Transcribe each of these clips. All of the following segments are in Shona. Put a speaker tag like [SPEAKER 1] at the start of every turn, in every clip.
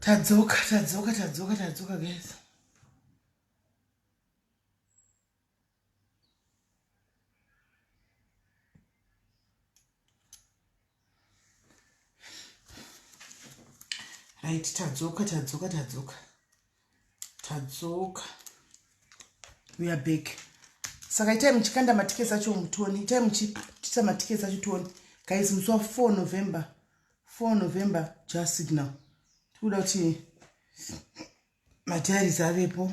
[SPEAKER 1] Tadzoka, tadzoka, tadzoka, tadzoka guys. Right, tadzoka, tadzoka, tadzoka. Tadzoka. We are back. Saka itai muchikanda matickets acho mutoni. Itai muchiita matickets acho tione. Guys, musi wa 4 November. 4 November just signal. Tikuda kuti madiaries avepo.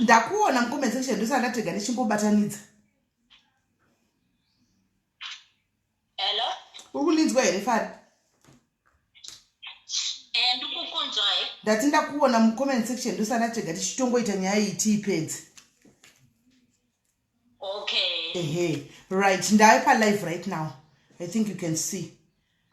[SPEAKER 1] Ndakuona mucomment section ndosaka ndatega ndichimbobatanidza.
[SPEAKER 2] Hello?
[SPEAKER 1] Uri kundinzwa here Fari?
[SPEAKER 2] Eh, ndikukunzwai.
[SPEAKER 1] Ndati ndakuona mucomment section ndosaka ndatega tichitongoita nyaya iyi tiipedze.
[SPEAKER 2] Okay.
[SPEAKER 1] Ehe. Right, ndave palive right now. I think you can see.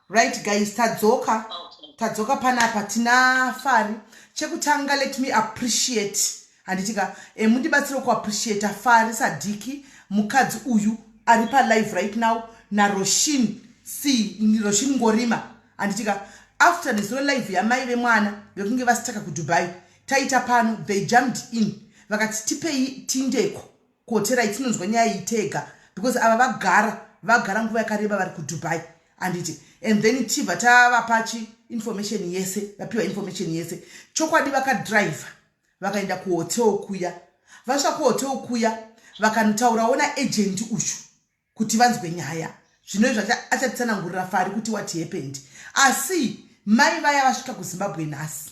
[SPEAKER 1] Right guys, tadzoka.
[SPEAKER 2] Okay.
[SPEAKER 1] Tadzoka panapa tina Fari. Chekutanga let me appreciate. Handiti ka e, mundibatsire ku appreciate Fari Sadiki mukadzi uyu ari pa live right now na Roshin C Roshin Ngorima. Handiti ka after nezuro live yamai vemwana vekunge vasitaka kuDubai taita pano they jumped in vakati tipei tindeko koterai tinonzwa nyaya iyi tega because ava vagara vagara nguva yakareba vari kudubai anditi and then tibva tavapa chi information yese vapiwa information yese chokwadi vakadriver vakaenda kuhotel kuya vasvika kuhotel kuya vakanotaurawo naagent uyu kuti vanzwe nyaya zvino izvo achatitsanangurira fari kuti what happened asi mai vaya vasvika kuzimbabwe nhasi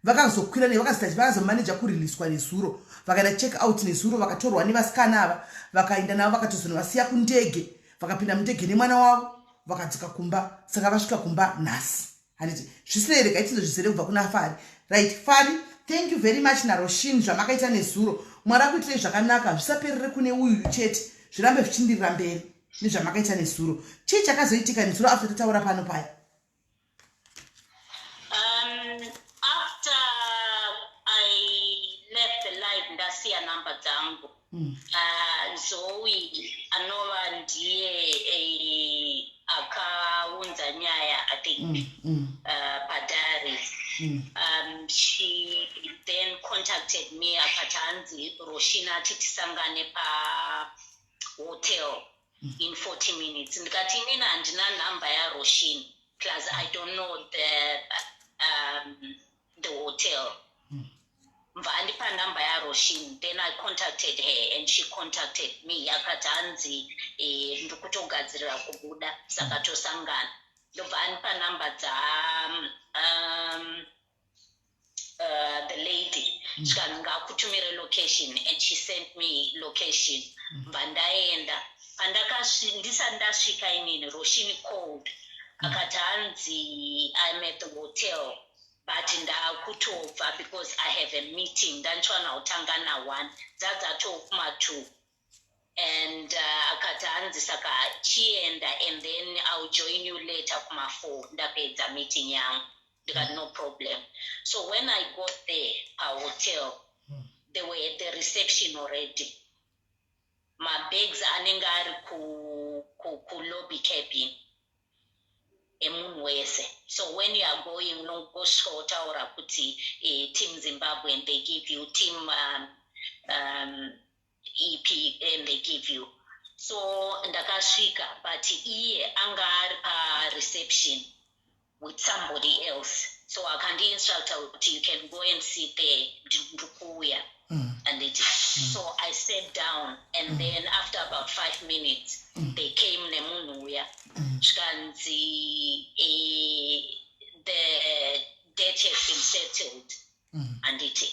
[SPEAKER 1] vakazokwira ne vakazoita vakazomaneja kuriliswa nezuro vakaenda check out nezuro vakatorwa nevasikana ava vakaenda navo vakatozonovasiya kundege vakapinda mundege nemwana wavo vakadzoka kumba saka vasvika kumba nhasi handiti zvisinei regai tinzo zvizere kubva kuna fari right fari thank you very much naroshin zvamakaita nezuro mwari akuitirei zvakanaka zvisaperere kune uyuyu chete zvirambe zvichindirira mberi nezvamakaita nezuro chii chakazoitika nezuro after tataura pano paya
[SPEAKER 2] After I left the live, Ndasiya namba dzangu. Zoe anova ndiye akaunza nyaya, I think, padiaries. She then contacted me akati hanzi Roshina ati tisangane pahotel in 40 minutes. Ndikati inini handina nhamba yaRoshin, plus I don't know the hotel. Mva andipa nhamba yaRoshin. Then I contacted her and she contacted me akati hanzi ndiri kutogadzirira kubuda, saka tosangana. Ndobva andipa nhamba dza the lady, zvikanzi ngakutumire location, and she sent me location. Mva ndaenda. Ndisati ndasvika inini, Roshin called akati hanzi, "I'm at the hotel, but ndakutobva because I have a meeting. Ndandichiwana kutanga na1, dzadzatokuma2." And akati hanzi saka chienda and then I'll join you later kuma4, ndapedza meeting yangu. Ndikati no problem. So when I got there pahotel, they were at the reception already. Mabags anenge ari kulobby cabin emunhu wese. So when you are going, unongosvika wotaura kuti team Zimbabwe and they give you team ep and they give you. So ndakasvika, but iye anga ari pareception with somebody else, so akandiinstructa kuti, "You can go and sit there, ndikuuya." Anditi so I sat down and then after about 5 minutes they came nemunhu uya, zvikanzi the debt has been settled. Anditi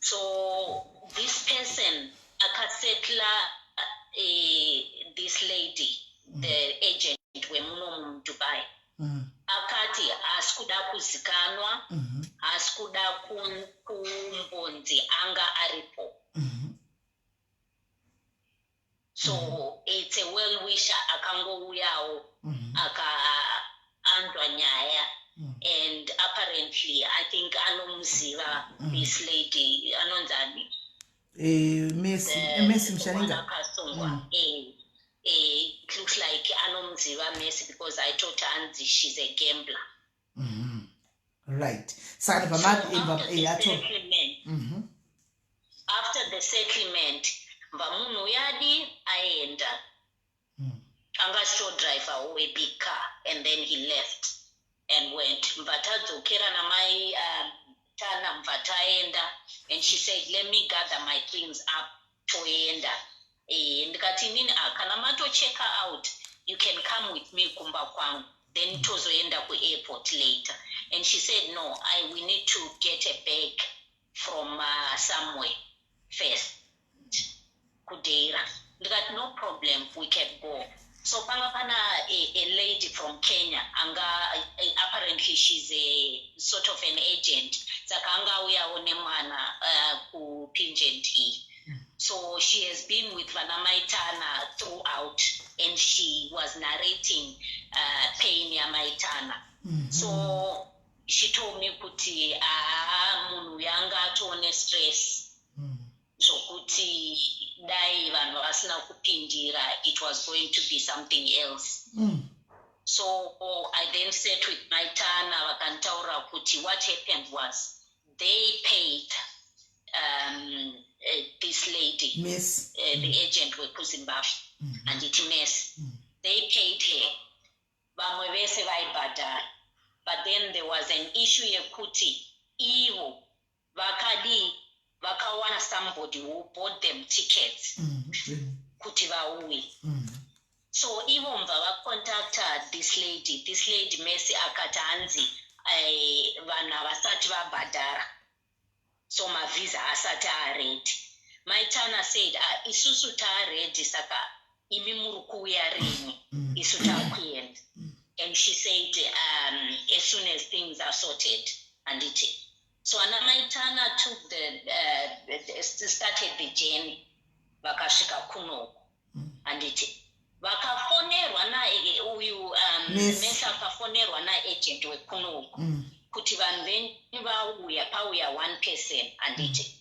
[SPEAKER 2] so this person akasetla, this lady, the agent wemuno muDubai, akati haasi kuda kuzikanwa, haasi kuda kumbonzi anga aripo. So it's a well wisher akangouyawo akaanzwa nyaya and apparently I think anomuziva this lady anonzi ani?
[SPEAKER 1] Messi, Messi Mushaninga.
[SPEAKER 2] Akasungwa. It looks like anomuziva Messi because I thought hanzi she's a gambler.
[SPEAKER 1] Right, saka
[SPEAKER 2] So after the
[SPEAKER 1] ato
[SPEAKER 2] settlement, after the settlement, mva munhu uyadi aenda. Anga achitodrivawo a big car and then he left and went. Mva tadzokera namai Tana, mva taenda and she said, "Let me gather my things up, toenda." Ndikati inini, "Ah, kana matochecka out, you can come with me kumba kwangu, then tozoenda kuairport later." And she said, "No, we need to get a bag from somewhere first kuDeira." Ndikati no problem, we can go. So panga pana a lady from Kenya anga apparently she's a sort of an agent, saka anga auyawo nemwana kupingent iyi. So she has been with vana Maitana throughout and she was narrating pain yaMaitana. So she told me kuti aa, munhu yanga atone stress zvokuti dai vanhu vasina kupindira, it was going to be something else. So I then sat with Maitana, vakanditaurira kuti what happened was they paid this lady,
[SPEAKER 1] Miss
[SPEAKER 2] the agent wekuZimbabwe, handiti, Miss. They paid her, vamwe vese vaibhadhara, but then there was an issue yekuti ivo vakadii, vakawana somebody who bought them tickets kuti vauye. So ivo mva vacontacta this lady. This lady Messi akati hanzi vanhu havasati vabhadhara, so mavhisa asati aready. Maitana said, "Ah, isusu taaready, saka imi muri kuuya rini? Isu taakuenda." And she said, as soon as things are sorted. Handiti so ana Maitana took the started the journey, vakasvika kunoku. Handiti vakafonerwa nauyu
[SPEAKER 1] Miss.
[SPEAKER 2] Messi akafonerwa naagent wekunoku kuti vanhu venyu vauya, pauya one person, handiti?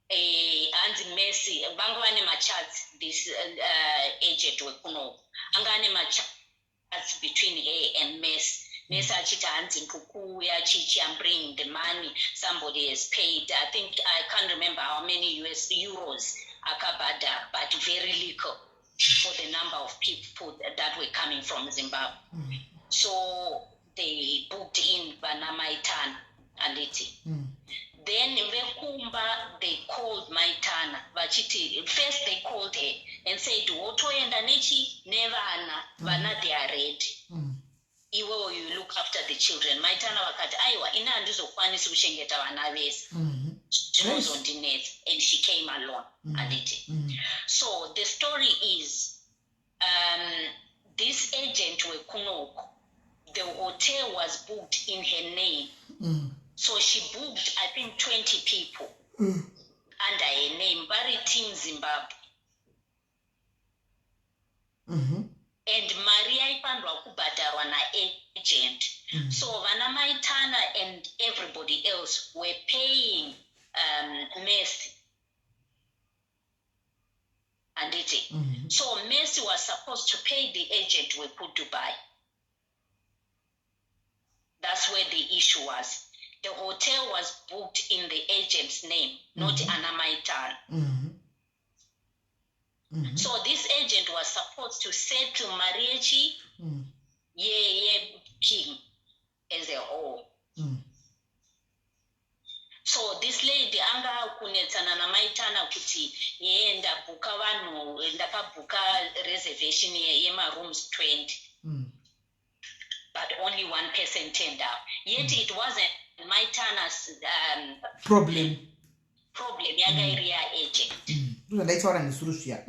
[SPEAKER 2] Hanzi Messi vanga vane machats. This agent wekunoku anga ane machats between her and Messi. Messi achiti hanzi ndikuuya chichi, I'm bringing the money, somebody has paid. I think, I can't remember how many US euros akabhadhara, but very little for the number of people that were coming from Zimbabwe. So they booked in vana Maitana, anditi? Then vekumba, they called Maitana vachiti, first they called her and said, "Wotoenda nechi nevana, vana they are ready. Iwewo you look after the children." Maitana vakati, "Aiwa, ini handizokwanisi kuchengeta vana vese, zvinozondinetsa." And she came alone, anditi? So the story is, this agent wekunoku, the hotel was booked in her name. So she booked, I think, 20 people under her name, vari team Zimbabwe. And mari yaifanirwa kubhadharwa naagent. So vana Maitana and everybody else were paying Messi, anditi? So Messi was supposed to pay the agent wekuDubai. That's where the issue was. The hotel was booked in the agent's name, not ana Maitana. So this agent was supposed to settle mari yechi yebooking as a whole. So this lady anga kunetsana naMaitana kuti yeye ndabhuka vanhu, ndakabhuka reservation yemarooms 20, but only one person turned up. Yet it wasn't Maitana's
[SPEAKER 1] problem.
[SPEAKER 2] Problem yanga iri yaagent.
[SPEAKER 1] Ndozvandaitaura nesuru zviya.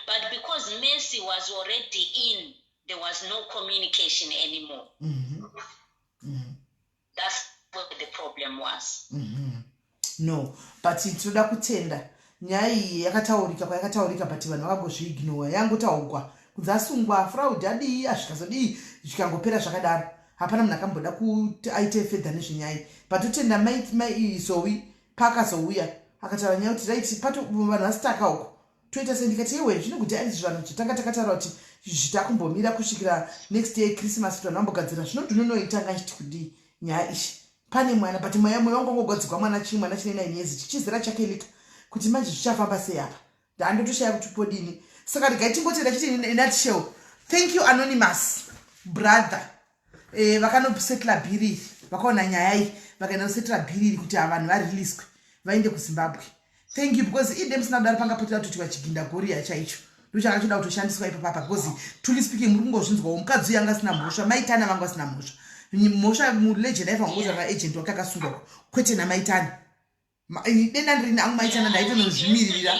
[SPEAKER 2] But because Messi was already in, there was no communication anymore. That's what the problem was.
[SPEAKER 1] No, but tinoda kutenda. Nyaya iyi yakataurika kwayakataurika, but vanhu vakangozviignora. Yangotaurwa kunzi asungwa, fraud, adii, azvikazodii, zvikangopera zvakadaro. Hapana munhu akamboda kuti aite further nezvenyaya. But totenda mai Zoe paakazouya akataura nyaya kuti, right, pato vanhu vasitaka uko, toita sei? Ndikati, iwe, zvinokuti aizvi vanhu zvitanga takataura kuti zvitakumbomira kusvikira next year Christmas, kuti vanhu vambogadzira. Zvino ndinonoitanga chiti kudii nyaya ishi pane mwana, but mweya mweya wangu wangogadzikwa mwana chii, mwana chine 9 years, chichizera chake lika kuti manje zvichafamba sei apa? Ndandotoshaya kuti podini. Saka regai tingotenda chiti in nutshell, thank you, anonymous brother vakanosetla bill iri, vakaona nyaya iyi, vakaenda kusetla bill iri kuti vanhu variliswe vaende kuZimbabwe. Thank you, because ide musina kudaro pangapotera kutotiwa chiginda goriya chaicho ndochanga choda kutoshandiswa ipapapa, because truly speaking, muri kungozvinzwawo, mukadzi uyu anga asina mhosva, Maitana vanga vasina mhosva. Mhosva mulegend aifanwa ngozi naagent wake akasungwa, kwete naMaitana. Denda ndirini angu Maitana, ndaitonozvimiririra.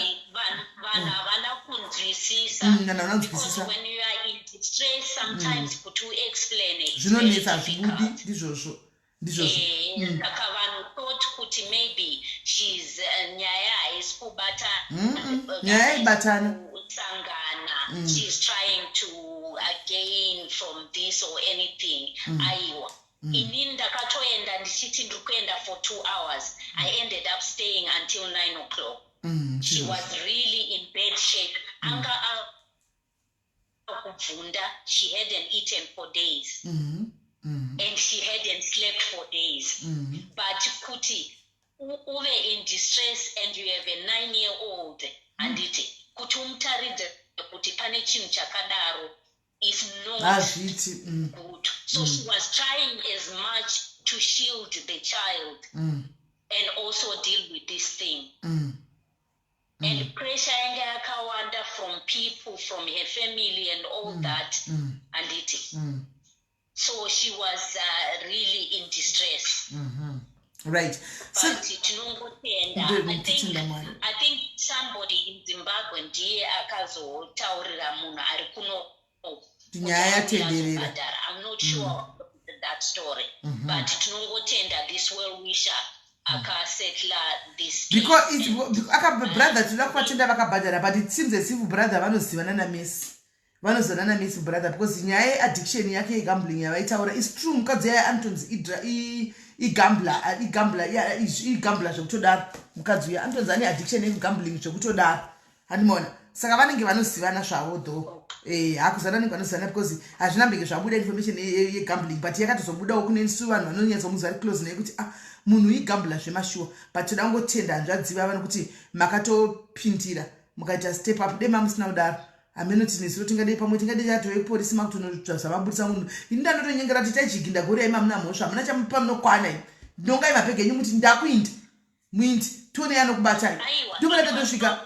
[SPEAKER 2] Vanhu havana kunzwisisa.
[SPEAKER 1] Vanhu havana kunzwisisa.
[SPEAKER 2] Because when you are in distress, sometimes kuti uexplain it,
[SPEAKER 1] zvinonetsa, hazvibudi. Ndizvozvo, ndizvozvo.
[SPEAKER 2] Saka vanhu thought kuti maybe she's nyaya haisi kubata.
[SPEAKER 1] Nyaya ibatana.
[SPEAKER 2] Kusangana, she's trying to gain from this or anything. Aiwa, inini ndakatoenda ndichiti ndiri kuenda for 2 hours. I ended up staying until 9 o'clock. She was really in bad shape. Anga akubvunda. She hadn't eaten for days and she hadn't slept for days. But kuti uve in distress and you have a 9 year old, handiti, kuti umutaridze kuti pane chinhu chakadaro is not
[SPEAKER 1] Hazviiti.
[SPEAKER 2] good. So she was trying as much to shield the child and also deal with this thing. And pressure yanga yakawanda from people, from her family and all that, anditi? So she was really in distress.
[SPEAKER 1] Right, so
[SPEAKER 2] But tinongotenda. I think,
[SPEAKER 1] Totenda Mwari.
[SPEAKER 2] I think somebody in Zimbabwe ndiye akazotaurira munhu ari kuno
[SPEAKER 1] Kuti nyaya yatenderera.
[SPEAKER 2] Azobhadhara. I'm not sure that story, but tinongotenda this well wisher akasetla this case.
[SPEAKER 1] Because aka brother, tinoda kuvatenda vakabhadhara, but it seems as if brother vanozivana naMessi, vanozivana naMessi brother, because nyaya yeaddiction yake yegambling yavaitaura is true. Mukadzi yaya anotonzi Igambler, igambler, igambler zvekutodaro. Mukadzi uya anotonzi ane addiction yekugambling zvekutodaro, handimaona? Saka vanenge vanozivana zvavo though. Hakuzana, vanenge vanozivana because hazvina mbenge zvabuda information yegambling, but yakatozobudawo kune su vanhu vanonyatsomuziva vari close naye kuti, ah, munhu igambler zvemashuwa. But toda kungotenda hanzvadzi vava nekuti makatopindira, mukaita step up. Dema musina kudaro, hameno tinesiro tingadei, pamwe tingadei chatove kupolisi makutonozvavabudisa munhu. Ini ndanotonyengera kuti taichiginda gore yaima, muna mhosva, hamuna chamupa, munokwana imi, ndongai mabhegi enyu, muti ndakuinda muindi, tionei anokubatai. Ndopana tatosvika.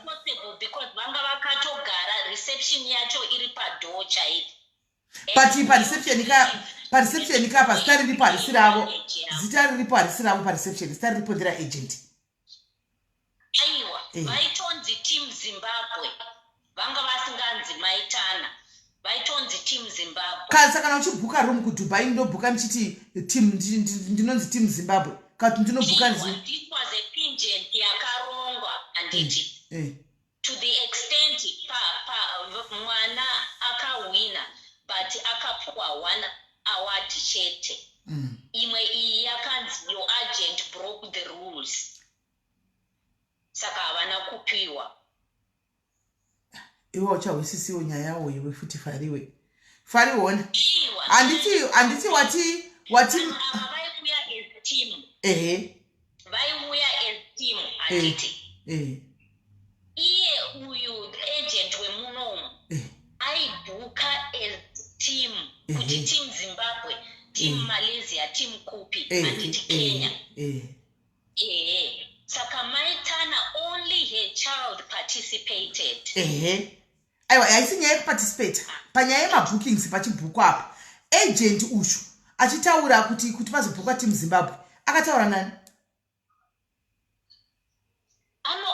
[SPEAKER 2] Because vanga vakatogara, reception yacho iri padoor chaipo.
[SPEAKER 1] But pareception ka, pareception kapa zita riripo harisi ravo. Zita riripo harisi ravo pareception, zita riripo ndera agent.
[SPEAKER 2] Aiwa. Vaitonzi Team Zimbabwe, vanga vasinganzi Maitana, vaitonzi Team Zimbabwe.
[SPEAKER 1] Saka kana uchibhuka room kuDubai, ndinobhuka ndichiti team, ndinonzi Team Zimbabwe, kati ndinobhuka.
[SPEAKER 2] This was a pageant yakarongwa, handiti?
[SPEAKER 1] Eh.
[SPEAKER 2] To the extent pa mwana akahwina, but akapuwa one award chete. Imwe iyi yakanzi, "Your agent broke the rules," saka havana kupiwa.
[SPEAKER 1] Iwe uchahwisisiwo nyaya yawo iwe futi, Fariwe. Fariona, handiti wati
[SPEAKER 2] Ava vaiuya as team. Vaiuya as team, handiti?
[SPEAKER 1] Eh.
[SPEAKER 2] Iye uyu agent wemunomu aibhuka as team kuti Team Zimbabwe, Team Malaysia, team kupi, handiti? Kenya. Ehe, saka Maitana, only her child participated.
[SPEAKER 1] Ehe, aiwa, haisi nyaya yekuparticipata. Panyaya yemabookings, pachibhukwa apa, agent uyu achitaura kuti pazobhukwa Team Zimbabwe, akataura nani?
[SPEAKER 2] Ano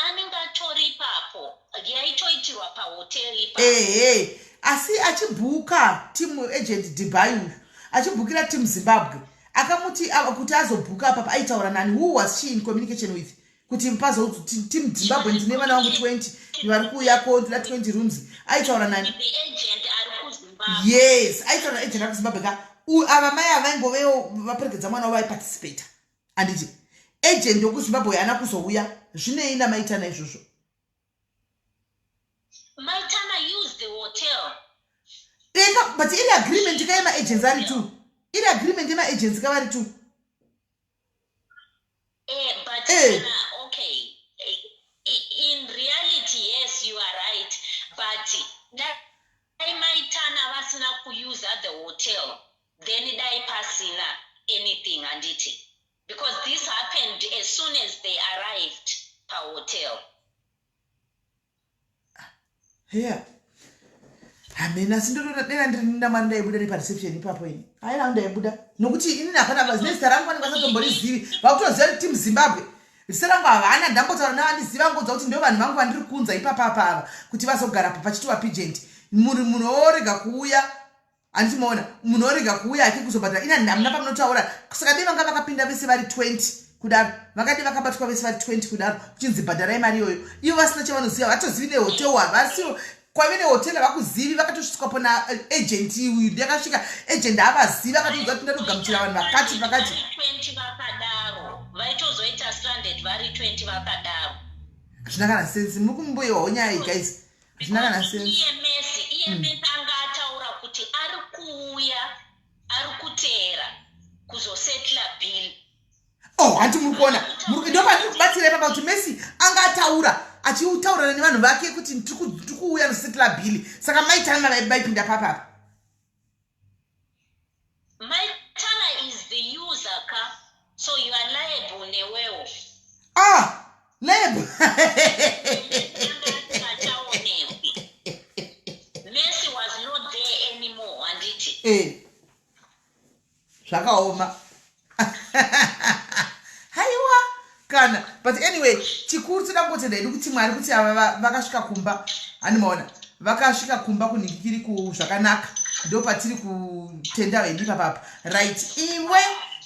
[SPEAKER 2] anenge atori ipapo, yaitoitirwa pahotel ipapo.
[SPEAKER 1] Ehe, asi achibhuka team, agent Dubai uyu achibhukira Team Zimbabwe, akamuti kuti azobhuka apapa, aitaura nani? Who was she in communication with kuti pazo Team Zimbabwe, ndine vana vangu 20 vari kuuyako, ndida 20 rooms? Aitaura nani?
[SPEAKER 2] The agent ari kuZimbabwe.
[SPEAKER 1] Yes, aitaura naagent ari kuZimbabwe ka. Ava mai ava vaingovewo vaperekedza mwana wavo, vaiparticipata, handiti? Agent wekuZimbabwe haana kuzouya. Zvinei naMaitana izvozvo?
[SPEAKER 2] Maitana used the hotel.
[SPEAKER 1] Eka, but iri agreement ka yemaagents ari two, iri agreement yemaagents ka vari two.
[SPEAKER 2] But okay, in reality, yes, you are right, but dai Maitana vasina kuusa the hotel, then dai pasina anything, handiti? Because this happened as soon as they arrived pahotel.
[SPEAKER 1] Yeah, hamena, asi ndotoda dena ndiri namwari ndaibuda nepareception ipapo. Ini aiwa, ndaibuda nokuti inini hapana zine zita rangu, vanenge vasatomborizivi, vakutoziva kuti Team Zimbabwe. Zita rangu havana. Ndambotaura navandiziva, ngodza kuti ndo vanhu vangu vandiri kunza ipapapa ava kuti vazogarapo pachitiwa pageant. Muri munhu orega kuuya, handiti? Maona, munhu orega kuuya hake kuzobhadhara. Ina hamuna pamunotaura. Saka dei vanga vakapinda vese vari 20 kudaro, vakadi vakabatwa vese vari 20 kudaro, kuchinzi bhadharai mari iyoyo, ivo vasina chavanoziva, vatozivi nehotel, havasiwo kwaive nehotel, havakuzivi, vakatosviswapo naagent uyu. Ndakasvika, agent havazivi, akatoudza kuti ndatogamuchira vanhu vakati pakati.
[SPEAKER 2] 20 vakadaro, vaitozoita stranded vari 20 vakadaro.
[SPEAKER 1] Hazvina kana sense. Muri kumboiwawo nyaya iyi, guys, hazvina kana sense.
[SPEAKER 2] Iye Messi, iye Messi anga ataura kuti ari kuuya, ari kuteera kuzosetla bill.
[SPEAKER 1] Oh, hanti muri kuona, ndo pandiri kubatsira ipapa kuti Messi anga ataura, achiutaurana nevanhu vake kuti ndiri kuuya nosetla bill. Saka Maitana vaipinda papapa?
[SPEAKER 2] Maitana is the user ka, so you are liable newewo.
[SPEAKER 1] Ah, liable.
[SPEAKER 2] Achaonekwi. Messi was not there anymore, handiti?
[SPEAKER 1] Eh, zvakaoma, haiwa kana. But anyway, chikuru toda kungotenda hedu kuti Mwari kuti ava vakasvika kumba, handimaona? Vakasvika kumba kunhingikiri zvakanaka, ndo patiri kutenda hedu ipapapa. Right, iwe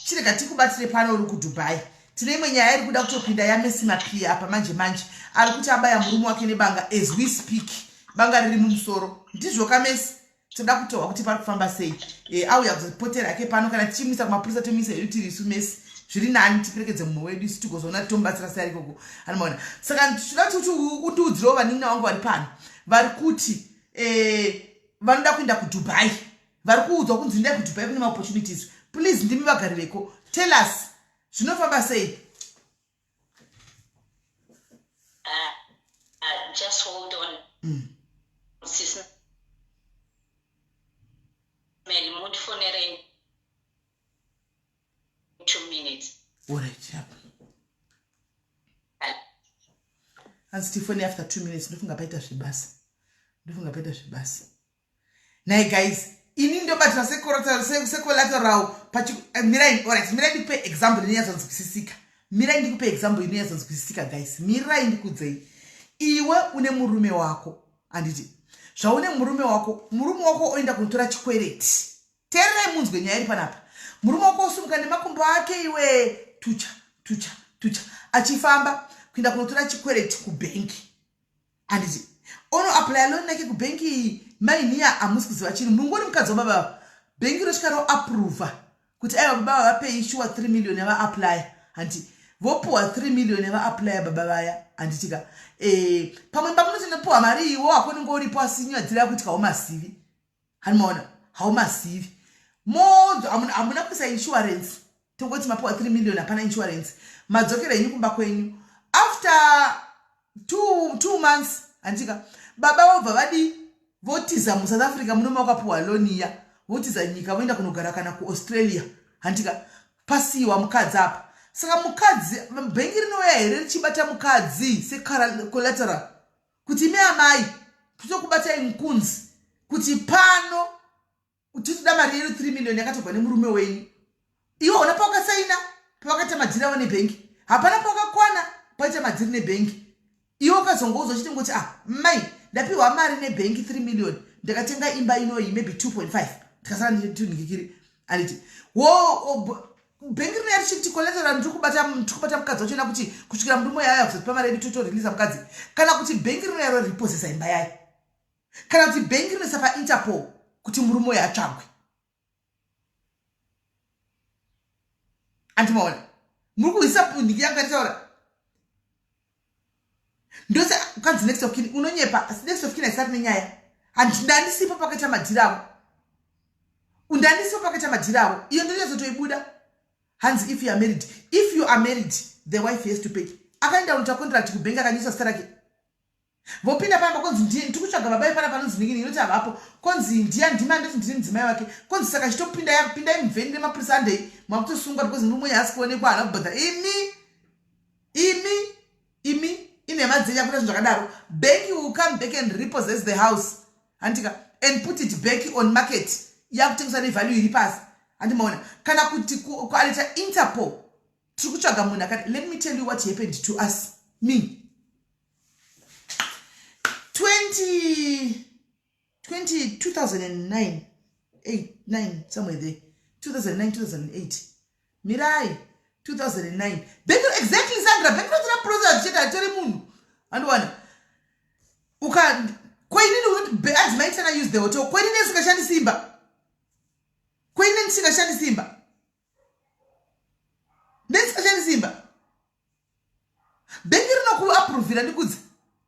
[SPEAKER 1] chirega tikubatire pano. Uri kuDubai, tine imwe nyaya iri kuda kutopinda yaMesi Mapia apa manje manje. Ari kuti abaya murume wake nebanga as we speak, banga riri mumusoro. Ndizvo kaMesi? Toda kutohwa kuti pari kufamba sei. E, auya kuzopotera hake pano kana tichimuisa kumapurisa tomuisa hedu tiri isu mesi. Zviri nani tiperekedze mumwe wedu isu tigozoona tomubatsira sei ari ikoko. Anomaona. Saka tinoda kuti undiudzirewo vanin'ina vangu vari pano vari kuti e, vanoda kuenda kuDubai. Vari kuudzwa kunzi ndai kuDubai kune maopportunities. Please ndimi vagari veko. Tell us zvinofamba sei?
[SPEAKER 2] Just hold on. Sis Mel, mundifonere in 2 minutes.
[SPEAKER 1] Alright, yeah. Hanzi tifone after 2 minutes. Ndofunga paita zvebasa. Ndofunga paita zvebasa. Nhai guys, ini ndobatwa secollateral pachi mirai, alright, mirai ndikupe example inonyatsonzwisisika. Mirai ndikupe example inonyatsonzwisisika guys. Mirai ndikudzei. Iwe une murume wako, handiti? Zvaune murume wako, murume wako oenda kunotora chikwereti. Teererai munzwe nyaya iri panapa. Murume wako osumuka nemakumbo ake iwe tucha tucha tucha achifamba kuenda kunotora chikwereti kubhengi. Handiti ono applya loan yake kubhengi iyi mainiya hamusi kuziva chinhu mungori mukadzi wababa ava. Bhengi rosvika roapprova kuti aiwa baba ava vapei shuwa 3 million yavaapplya handiti vopuwa 3 million yavaapplya baba vaya handitika e, pamwe pamunoti nopuwa mari iwo wako unenge uripo asi nyaya dziri kuitika haumazivi hanimaona haumazivi modzo hamuna kuisa insurance tongoti mapiwa 3 million hapana insurance madzokera henyu kumba kwenyu after 2 months handika baba vobva vadii votiza muSouth Africa muno makapuwa loan iya votiza nyika voenda kunogara kana kuAustralia handika pasiyiwa mukadzi apa. Saka mukadzi bhengi rinouya here richibata mukadzi secollateral kuti imi amai tokubatai mukunzi kuti pano titoda mari yedu 3 million yakatogwa nemurume wenyu. Iwe una pawakasaina pawakaita madhiri avo nebhengi hapana pawakakwana paita madhiri nebhengi. Iwe ukazongoudzwa chiti ngoti ah mai ndapiwa mari nebhengi 3 million ndakatenga imba inoyi maybe 2.5 tikasara netunhikikiri anditi wo bhengi rinoya richiti collateral ndiri kubata mukadzi wachona kuti kusvikira murume yaya kuzotipa mari yedu totoreleasa mukadzi kana kuti bhengi rinoya roriposesa imba yayo kana kuti bhengi rinoisa paInterpol kuti murume uyo atsvagwe. Andimaona muri kuhwisa nhiki yangu yanditaura ndose kanzi next of kin unonyepa. Asi next of kin haisati nenyaya. Handandisipo pakaita madhiri avo, undandisipo pakaita madhiri avo. Iyo ndonyatsotoibuda. Hanzi if you are married, if you are married the wife has to pay. Akaenda unoita contract kubhengi akanyisa zita rake vopinda pamba konzi ndiye ndiri kutsvaga baba ipana panonzi ningini inoti havapo konzi ndiya ndima ndoti ndiri mudzimai wake konzi saka chitopinda pindai muvheni remapurisa andei makutosungwa because murume uyu haasi kuonekwa haana kubhadhara. Imi imi imi inhema dzenyu akuita zvinhu zvakadaro. Bank will come back and repossess the house handika and put it back on market yakutengeswa nevalue iri pasi handimaona kana kuti kualeta Interpol tiri kutsvaga munhu akati. Let me tell you what happened to us, me 20 20 2009 8 9 somewhere there, 2009 2008 mirai 2009 bank exactly Sandra bank rotora process chete hatori munhu andiwana uka koinini anzi maitana use the hotel koinini ndisingashandi simba koinini ndisingashandi simba ndisingashandi simba bhengi rinokuaprovhira ndikudze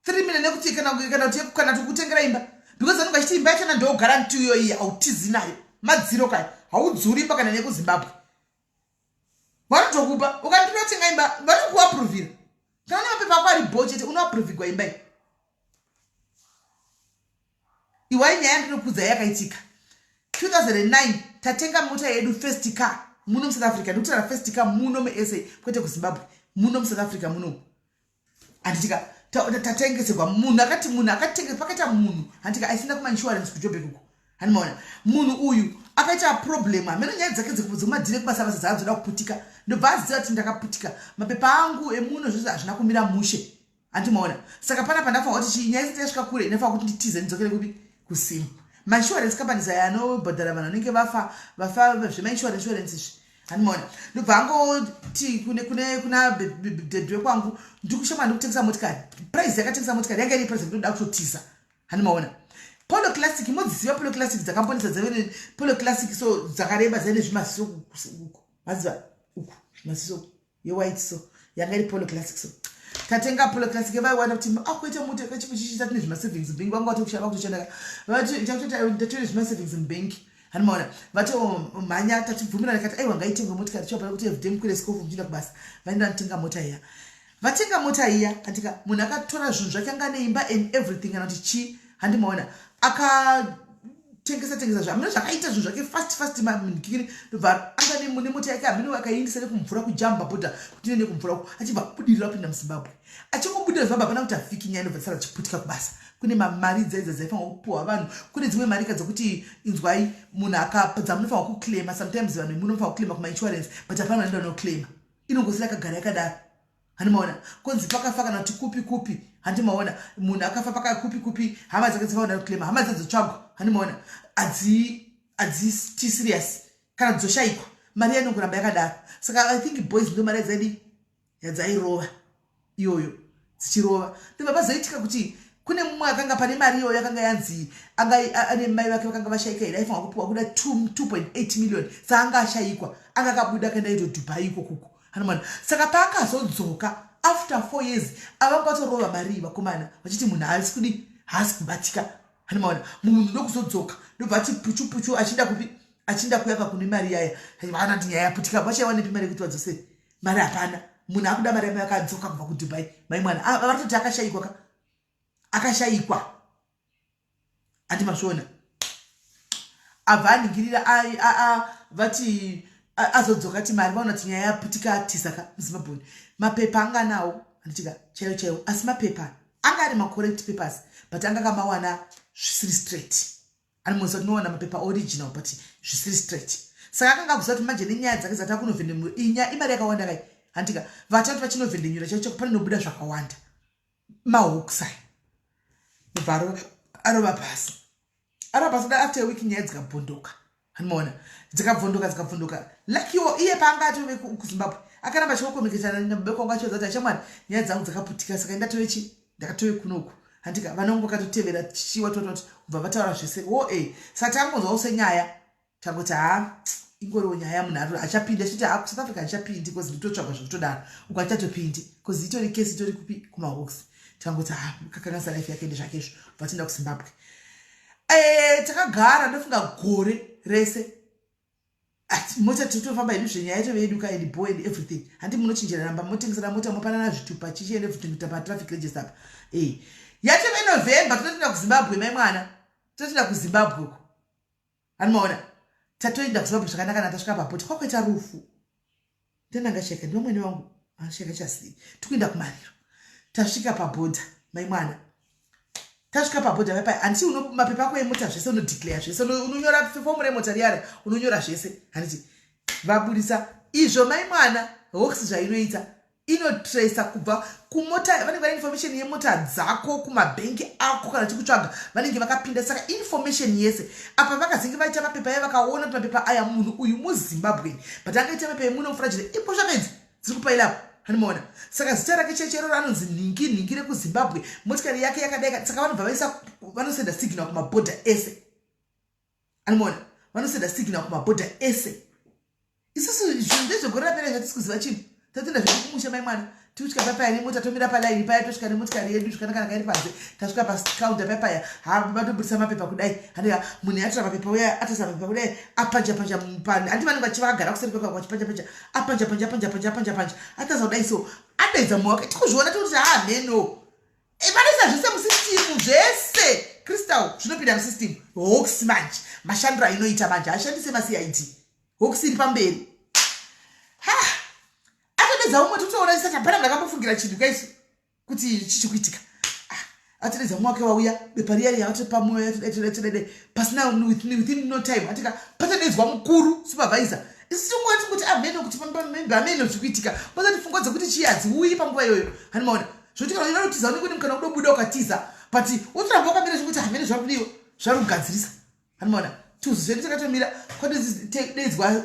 [SPEAKER 1] 3 million nekuti kana kuti kutengera imba because vanenge vachiti imba yachona ndo guarantee iyo iyi hautizi nayo madziro kaya haudzuri imba kana nekuZimbabwe vanotokupa ukati unotenga imba vanokuaprovhira kana nemapepa ako ari bo chete unoaprovhigwa imba iyi. Iwai nyaya ndinokudza yakaitika 2009 tatenga mota yedu first car muno muSouth Africa. Ndikutaura first car muno muSA kwete kuZimbabwe, muno muSouth Africa muno handitika tatengeserwa munhu akati munhu akatenge pakaita munhu handika aisina kumainsurance kuJobek uko handimaona munhu uyu akaita problem hameno nyaya dzake dzekumadhire kubasa basa dzaadzoda kuputika ndobva aziva kuti ndakaputika mapepa angu emuno zvose hazvina kumira mushe handimaona. Saka panapa ndafanira kuti chii nyaya isati yasvika kure inofanira kuti nditize ndidzokere kupi kusimu mainsurance companies aya anobhadhara vanhu vanenge vafa vafa zvemainsurance insurance izvi handimaona. Ndobva angoti kune kune kuna daddy wekwangu ndikushama ndikutengesa motikari price yakatengesa motikari yanga iri price yekuti ndoda kutotiza handimaona. Polo Classic, modziziva Polo Classic dzakambonetsa dzave Polo Classic, so dzakareba, dzaive nezvimaziso uku, maziva uku zvimaziso yewhite, so yanga iri Polo Classic. So tatenga Polo Classic, vaiwana kuti akuita ah, mota kachichichita tine zvimasavings bank, vanga vatokushanda, vakutoshanda, tatine zvimasavings mubank, hanimaona vatomhanya. Tatibvumirana kati aiwa, ngaitengwe motikari chiwapana kuti everyday mukwire sikofu muchienda kubasa. Vaenda vanotenga mota iya, vatenga mota iya, andika munhu akatora zvinhu zvake, anga neimba and everything, kana kuti chii, handimaona akatengesa tengesa zva hamino zvakaita zvinhu zvake fast fast manikiri, ndobva anga nemota yake, hamino akaiindisa nekumvura, kujamba bhodha kuti ine nekumvura uko, achibva budirira kupinda muZimbabwe. Achingobudira Zimbabwe, hapana kuti afiki, nyaya inobva tsara chiputika kubasa. Kune mamari dzaidza dzaifanirwa kupuhwa vanhu, kune dzimwe marika dzekuti inzwai, munhu dzamunofanirwa kuclaima. Sometimes vanhu munofanirwa kuclaima kumainsurance, but hapana vanoenda vanoclaima, inongosira yakagara yakadaro, handimaona konzi pakafa kana kuti kupi kupi, handimaona munhu akafa paka kupi kupi, hama dzake dzakaona kuclaima, hama dzadzo handimaona hadziti serious kana dzoshayikwa, mari yainongoramba yakadaro. Saka I think boys ndo mari yadzaidi yadzairova iyoyo, dzichirova. Ndobva pazoitika kuti kune mumwe akanga pane mari iyoyo akanga yanzi anga ane mai vake vakanga vashayika here, aifanira kupiwa kuda 2.8 million, saanga ashayikwa, anga akabuda akaenda ito Dubai iko kuko, hanomana. Saka paakazodzoka after 4 years, avanga vatorova mari iyi vakomana, vachiti munhu haasi kudi, haasi kubatika, hanimaona munhu ndokuzodzoka, ndobva ati puchu puchu achienda kupi, achienda kuyaka kune mari yaya. Vanati nyaya yaputika, vachaiwanepi mari yekuti vadzosere mari? Hapana munhu akuda mari yamai akadzoka kubva kuDubai. Mai mwana ah, vatoti akashayikwa ka, akashayikwa, handi mazviona. Abva aningirira, vati azodzoka ti mari, vaona kuti nyaya yaputika, atisa ka muZimbabwe. Mapepa anga anawo, handitika chaiwo chaiwo, asi mapepa anga ari macorrect papers, but anga akamawana zvisiri straight. Anomuziva tinowana mapepa original, but zvisiri straight. Saka akanga akuziva kuti manje nenyaya dzake dzati akunovhendenyura, inya imari yakawanda kai, handika vatatu vachinovhendenyura chaicho chako paninobuda zvakawanda, mahooks aya. Ndobva arova pasi, arova pasi da. After a week nyaya dzikabvondoka, handimaona dzikabvondoka, dzikabvondoka. Luckywo iye paanga atove kuZimbabwe, akaramba achikokomeketana nababa kwangu, achiudza kuti achamwari, nyaya dzangu dzakaputika, saka ndatove chi ndakatove kunoku, handika vanongo vakatotevera chichiwa tototi kubva vataura zvese wo e. Saka takangonzwawo senyaya, tangoti ha, ingoriwo nyaya, munhu achapindi achiti ha, kuSouth Africa handichapindi because nditotsvagwa zvekutodaro uko, handichatopindi because itori kesi, itori kupi, kumahawks. Tangoti ha, kakanganisa life yake, ndezvake izvo. Bva tienda kuZimbabwe, takagara ndofunga gore rese, mota totofamba hedu zvenyaya yatove yedu ka, and boy and everything. Handi munochinjira namba, motengesana mota, mopanana zvitupa, chichi and everything, kuita patraffic register apa. Yatove November, totoenda kuZimbabwe, mai mwana, totoenda kuZimbabwe uko, hanimaona tatoenda kuZimbabwe zvakanaka. Na tasvika papoti, kwakwaita rufu, ndendanga sheka ndivamwene vangu asheka chasii, tikuenda kumariro. Tasvika pabhodha, mai mwana, tasvika pabhodha paipai, handiti mapepa ako emota zvese unodeclare zvese, unonyora fomu remota riyara, unonyora zvese, handiti vabudisa izvo. Mai mwana, Hawks zvainoita, inotraca kubva kumota, vanenge vane information yemota dzako, kumabhengi ako, kana chikutsvaga vanenge vakapinda. Saka information yese apa vakazenge vaita mapepa aya, vakaona kuti mapepa aya munhu uyu muZimbabwe, but angaita mapepa emuno mufurajire ipo zvakaidzi dziri kupaila hanimaona. Saka zita rake checheroro anonzi nhingi nhingi rekuZimbabwe, motikari yake yakadai. Saka vanobva vaisa, vanosenda signal kumabhodha ese, anomaona vanosenda signal kumabhodha ese. Isusu zvinhu ndezvegore rapera, zvatisi kuziva chinhu. Tatenda zvedu kumusha, mai mwana, tikusvika papaya nemota, tomira palaini paya, tosvika nemotikari yedu zvakanaka, iri panze. Tasvika pacounter papaya, vatobudisa mapepa kudai, handika munhu atora mapepa uya, atarisa mapepa kudai, apanja panja mupani, handi vanenge vachivakagara kuseri kwekwa, vachipanja panja, apanja panja, panja panja, panja panja, atarisa kudai, so adaidza mumwe wake, tikuzviona tikuti ha, mheno vanoisa zvese musystem, zvese crystal zvinopinda musystem. Hawks manje mashandiro ainoita manje, ashandise maCID, Hawks iri pamberi. Ha, atodedza umwe, totoona isati hapana munhu akambofungira chinhu kaisu kuti chichi kuitika. Ah, atodedza mumwe wake, wauya bepa riya riya, vatopa mumwe, atodai pasina, within no time atika patodedzwa mukuru, supervisor. Isu tinguva tikuti ameno kuti ameno zviri kuitika, pasati pfungwa dzekuti chii hadziuyi panguva iyoyo, hanimaona zvokuti kana uchida kutiza unenge une mukana kudobuda ukatiza, but utoramba wakamira zvekuti hamene zvari kudiwa, zvari kugadzirisa, hanimaona tuzu zvedu takatomira. Kwadedzwa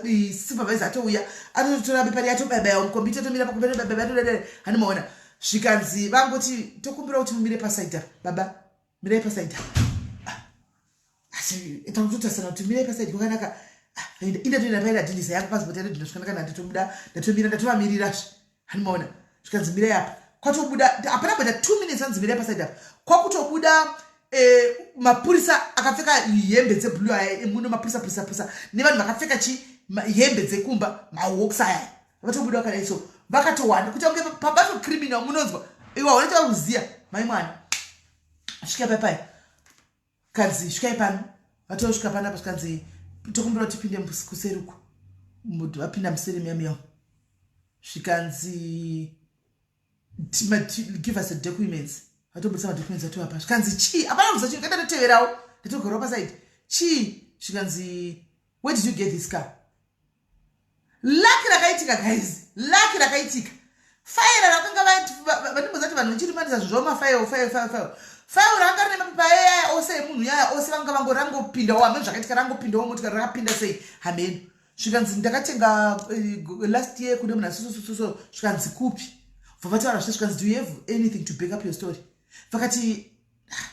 [SPEAKER 1] supervisor, atouya, atotora bepa riya, atobayabaya mukombiyuta, atomira pakombiyuta, bayabaya, hanimaona zvikanzi vangoti tokumbira kuti mumire pasaidi apa, baba, mirai pasaidi apa. Asi takutotasana kuti mirai pasaidi kwakanaka. Ah, indatoenda paida dhindisa yangu passport yatodhinda zvakanaka, ndatobuda, ndatomira, ndatovamirirazve. Handimaona zvikanzi mirai apa, kwatobuda hapana kuita 2 minutes, anzi mirai pasaidi apa, kwakutobuda mapurisa akapfeka hembe dzeblue aya emuno, mapurisa purisa purisa, nevanhu vakapfeka chi hembe dzekumba, mawoks aya, vatobuda vakadai. So vakatowanda kuita kunge pabato criminal. Munonzwa iwa unoita kuziya mai mwana svika pai kanzi svikai pano. Vatosvika panapa, zvikanzi tokumbira kuti tipinde kuseri uku. Vapinda museri miya miya, zvikanzi give us the documents. Vatobudisa madocuments, atovapa. Zvikanzi chii? Hapana kuza chinhu. Kandatoteverawo, ndatogarawo pasaidi. Chii? Zvikanzi where did you get this car? Lucky rakaitika guys, lucky rakaitika, faira rakanga vandimboza kuti vanhu vachirimanisa zvinhu zvavo, mafairo, fairo, fairo, fairo, fairo ranga rine mapepa ayaya ose emunhu yaya ose, vanga vango rangopindawo. Hameno zvakaitika, rangopindawo motikari, rakapinda sei hameno. Zvikanzi ndakatenga last year kune munhu asusususo. Zvikanzi kupi? Bva vataura zvise. Zvikanzi do you have anything to back up your story? Vakati ah,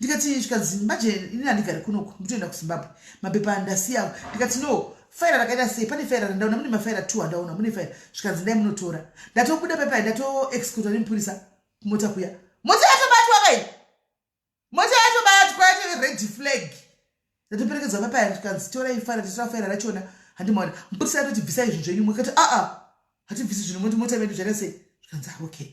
[SPEAKER 1] ndikati, zvikanzi manje inini handigari kunoku, nditoenda kuZimbabwe, mapepa ndasiya. Ndikati no, faira rakaita sei? Pane faira randaona, mune mafaira two andaona, mune faira. Zvikanzi ndai munotora. Ndatobuda pepa, ndatoexecuta nemupurisa kumota kuya. Mota yatobatwa kai, mota yatobatwa, yato red flag. Ndatoperekedzwa pepa, zvikanzi torai faira. Titora faira rachona, handimaona. Mupurisa yatoti bvisai zvinhu zvenyu. Mukati aa, hatibvisi zvinhu, moti mota medu zvaita sei? Zvikanzi ah, okay.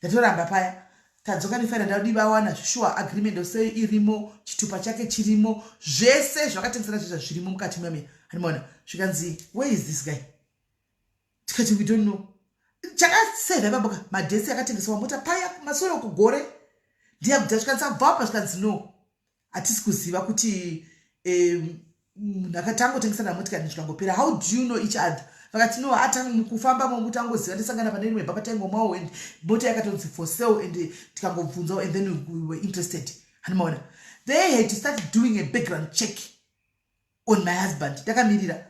[SPEAKER 1] Ndatoramba paya, tadzoka nefaira. Ndadi vawana sure agreement ose irimo, chitupa chake chirimo, zvese zvakatengesana zvezva zvirimo mukati meme, handimaona. Zvikanzi where is this guy? Tikati we don't know. Chakasevha ipapo madhesi akatengeswa mota paya masoro kugore ndiyakuta. Zvikanzi abvapa. Zvikanzi no, hatisi kuziva kuti munhu akatangotengesana motikari zvikangopera. How do you know each other? Vakati no, mukufamba momuti angoziva, ndisangana pane rimwe baba taingomwawo, and mota yakatonzi for sale, and tikangobvunzawo, and then we were interested, handimaona. They had to start doing a background check on my husband. Ndakamirira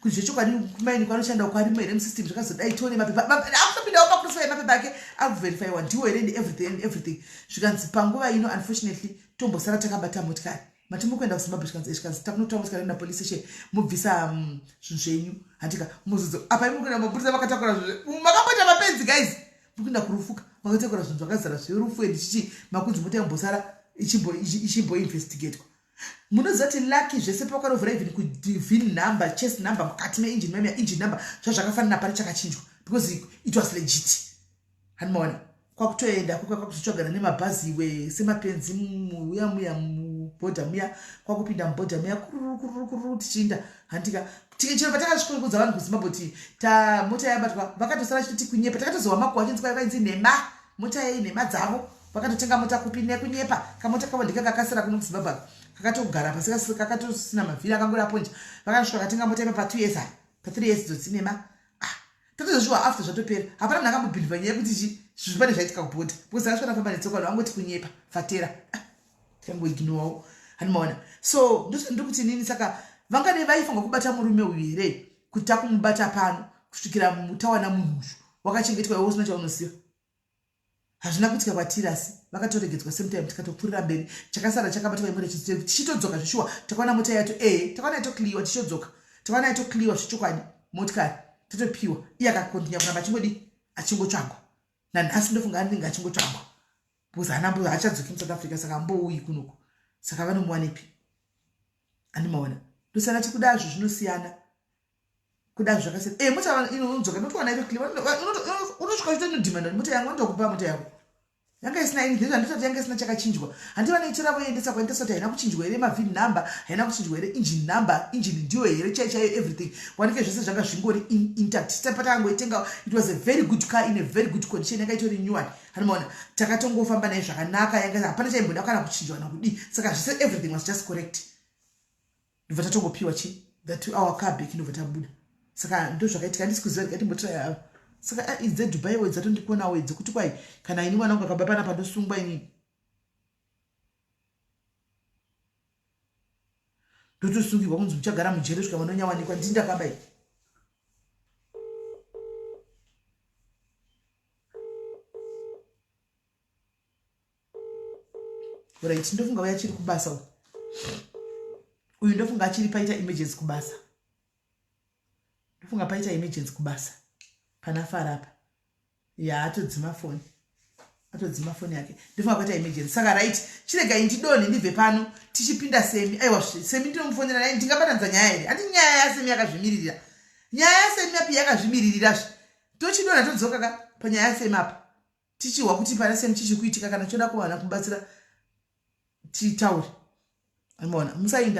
[SPEAKER 1] kuti zvechokwadi kumaini kwanoshanda kwarimo here musystem, zvakazodai, tione mapepa akutopindawo pakurosai mapepa ake akuverifyiwa ndiwo here and everything and everything. Zvikanzi panguva ino unfortunately tombosara takabata motikari, mati mukuenda kuZimbabwe. Zvikanzi takunotora motikari enda police station, mubvisa zvinhu zvenyu, handika muzudzo apa imukuenda mapurisa vakatakura zvinhu. Makamboita mapenzi guys, mukuenda kurufuka makatakura zvinhu zvakazara zverufu and chichi, makunzi mota yambosara ichimboinvestigatwa. Munoziva kuti lucky zvese pakarovhura, even kuVIN number, chassis number, mukati meengine meme, engine number, zvazvakafanana, pane chakachinjwa because it was legit, handimaona. Kwakutoenda kwakuzotsvagana nemabhazi iwe semapenzi muya muya mubhodha muya, kwakupinda mubhodha muya, kururu kururu tichiinda, handika. Chero patakasvika kudza vanhu kuZimbabwe kuti mota yabatwa, vakatosara chitoti kunyepa. Takatozowa makuwa achinzi kwai vainzi nhema, mota yai nhema dzavo, vakatotenga mota kupi nekunyepa. Kamota kavo ndika kakasira kuno kuZimbabwe, kakatogara pasi, kakatosina mavhiri, akangori aponja. Vakasvika vakatenga mota ipa pa2 years, aya pa3 years dzotsi nhema. Ah, tatozosviwa after zvatopera. Hapana munhu akambobhilivha nyaya yekuti chi zvinhu pane zvaitika kubhodha, because akasvika nafamba netsoka, vanhu vangoti kunyepa fatera. Ah, tikangoignowawo, handimaona. So ndosandiri kuti inini, saka vangadai vaifanwa kubata murume uyu here kuti takumubata pano kusvikira tawana munhu uyu wakachengetwa, iwe usina chaunoziva? Hazvina kuitika kwatiri, asi vakatoregedzwa same time, tikatopfuurira mberi. Chakasara chakabatwa imota, tichitodzoka zvishuwa takaona mota yato, takaona yatocleariwa. Tichitodzoka takaona yatocleariwa zvechokwadi, motikari totopiwa. Iye akakontinya kuramba achingodi achingotsvagwa nanhasi, ndofunga anenge achingotsvagwa because haana haachadzoki muSouth Africa, saka ambouyi kunoku, saka vanomuwanepi? Andimaona. Ndosaka tikudazvo zvinosiyana, kuda zvakasiyana. Mota inodzoka, notowana iri clear, unosvika uchitondodhimanda mota yangu, vanotokupa mota yako yanga isina anything. Handitoti yanga isina chakachinjwa, handi vanoitora voendesa kwaendesa kuti haina kuchinjwa here, maVIN number haina kuchinjwa here, engine number, engine ndiyo here chai chaiyo, everything wanike zvese zvanga zvingori intact. Tapatangoitenga, it was a very good car in a very good condition, yanga itori new one, hanimaona. Takatongofamba naye zvakanaka, yanga hapana chaimboda kana kuchinjwa nakudii, saka zvese everything was just correct. Ndobva tatongopiwa chi that our car back, ndobva tabuda. Saka ndo zvakaitika, handisi kuziva, ndikatimbotry ava. Saka ah, idzi dzeDubai wo dzatondikonawo idzi kuti kwai kana ini mwana wangu akaba panapa ndosungwa inini, ndotosungirwa kunzi muchagara mujeri kusvika vanonyawanikwa ndii ndakaba iyi. Right, ndofunga uya chiri kubasa. Uyu ndofunga achiri paita emergency kubasa. Ndofunga paita emergency kubasa pana Farapa. Ya, atodzima foni, atodzima foni yake. Ndofunga kuita emergency. Saka right, chiregai ndidonhe, ndibve pano tichipinda Semi. Aiwa, Semi ndinomufonera nai. Ndingabatanidza nyaya here? Handi nyaya yaSemi yakazvimiririra. Nyaya yaSemi api yakazvimiririrasve. Tochidonha, todzoka ka panyaya yaSemi apa, tichihwa kuti pana Semi chichi kuitika. Kana choda kuwana kubatsira, titaure. Amaona musainda.